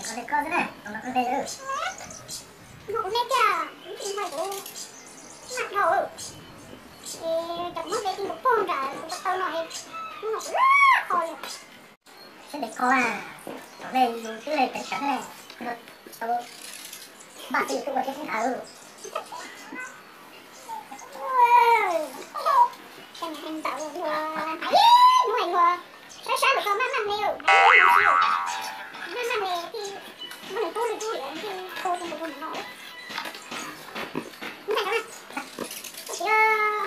Ua ntej koj xwb na, ua ntej kuv ntej tiag, kuv tsis nqhis kuv mam dhau. Es cov muab tej ti nkaus pog nram kuv ko taw no es muab kuv lab qhov li. Siab ntev koj a, thaum nej yus twb le teev sawv ne, tau npaj txij kuj ua thiab sib nthawv. Ntawd hnub hnub luag saib saib lawm txog maj maj li, maj maj li, muab nws tub li tub liam thiaj tau tus nkaus no. Ntxhais,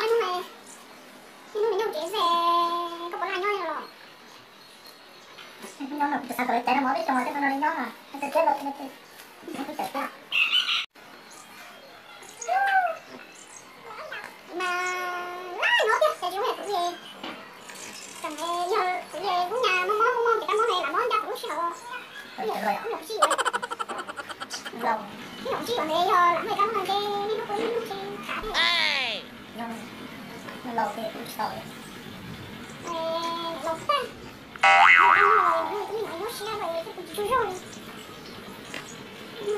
hnub no, hnub no nyob tsev xwb, koj puas laj nyob los? Nyob no kuv xav kom lawv caiv rau mov peb xyoos, tej no li nyob no, thiab lawv, mas laj nyob tiag, cas tsis muaj yam kuv li. Tam yog kuv li kuv nyas mob mob mob mob ces kab mob ne, lam mob ncaj kuv lub sij hawm. Kuv nyuam qhuav sib yuav, kuv nyuam qhuav sib yuav ntawd yog lam muaj kab mob no ces niaj hnub kuv niaj hnub tsis khav thiab. Laus ces kuv tsis tau. Laus tag, kab mob no kuv nyuam nyuaj siab lawm thiab kuv tsis tsaug zog li.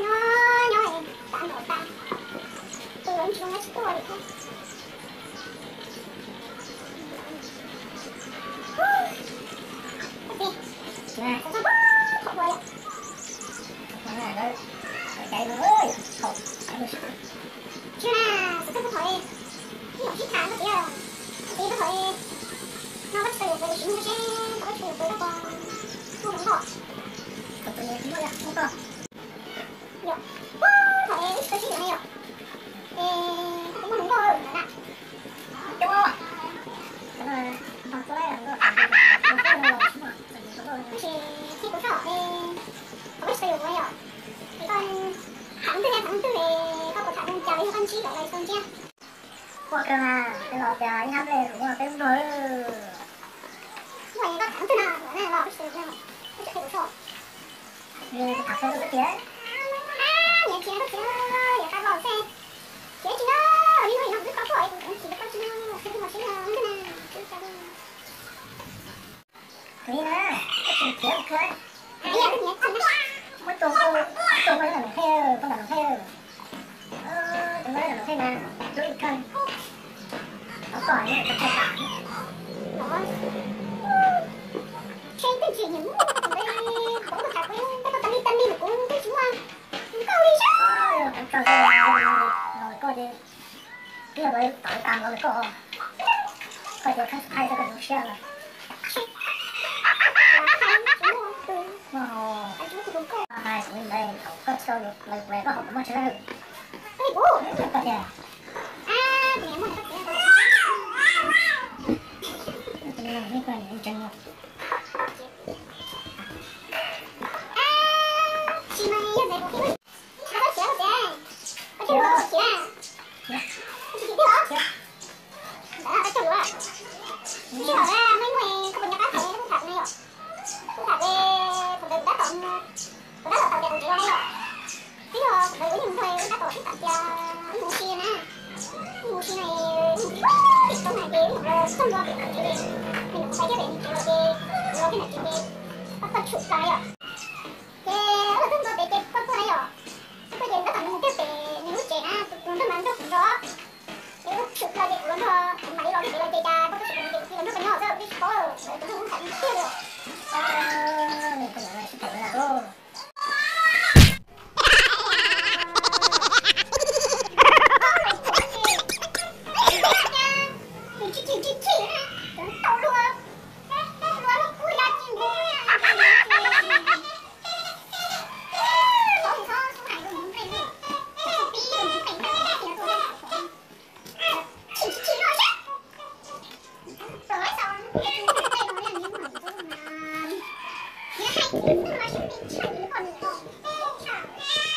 Nyob nyob tas nrho tas, tus los tsis zoo nyob tsis tuaj li thiab. Tsis na, xov tooj puag thaum, ib yam sib tham koj tias, koj tias puag thaum no koj tsis tau yuav pem, sim muaj seb koj tsis tau yuav pem koj puas muaj hluas nkauj. Yog, puag thaum es wb tsis tau sib yuav ne yom, es koj puas muaj hluas nkauj lawm na? Tab sis thiab kuv soj es koj tsis tau yuav kuv yom, es koj tham leej twg thiab tham leej twg es koj puas tham zoo cas los yog koj ntsib lawm los tsis tau ntsib? Ua kawg mas, tej laus tias ib hnab nplej rau peb lub nplog. Ua koj tham leej twg na, los koj tsis tau yuav, koj tsis tau yuav kuv soj. Nyias tsis tau koj txiv, yog koj los xwb. Txiv tsis yog, li no no twb tau tuaj es kuv tsis tau tsis yog, xwb twb los sib yog leej twg na, tsis tau li. Kuv na, koj tsis khiav kuv kawg. Muab tua, tua poj ntxoog Noom Thej, poj ntxoog Noom Thej. Tus muab Noom Thej mas hlub ib kawg. Thov kom nws txhob txhais tes. Tseeb twb tsis nyiam muaj tus ntawd, kuv tus tham kuv yeej tab tom tas li tas li kuv twb tsis muaj nkauj li saib. Tso, koj ces twb yog tau tas los koj, koj ces koj thaij rau koj lub siab los. Hais kuv li ntawd thaum koj tsis tau los kuv koj ho kuv muaj tsis tau. Koj tias, tsis mas yog ntawd kuv tsis tau khiav koj tias, koj tsis tau khiav, koj tsis khiav tiag los? Ntawd koj tsis tau luav. Sij hawm na muaj ib muaj koj puas nco qab thaum kuv tham na yom? Kuv tham ces thaum ntawd kuv tab tom, kuv tab tom tau tias kuv tsev los na yom. Twb yog kuv ntawd kuv yeej mus nrog wb tab tom sib tham tias wb mus ua si na, wb mus ua si na, wb mus tim roob na ces wb los txog ntua pem tsev, nws kuv pais thiab pem nws tsev lawm ces kuv los thiab nws tsev ces pab pab tshwm plaws na yom. Ces wb los txog ntua pem ces pab tuaj na yom, pab tuaj ces tab tom mus kiag pem nws lub tsev na, tus nrog mas nrog kuv nrog. Ces wb tshwm plaws ces kuv los nrog, kuv mam li los kiag pem lawm ces cas pab tuaj tshwm plaws ces kuv cia li los nrog pab nyob xwb, wb tsis paub lawm, kuv twb mus tham nws tiag li.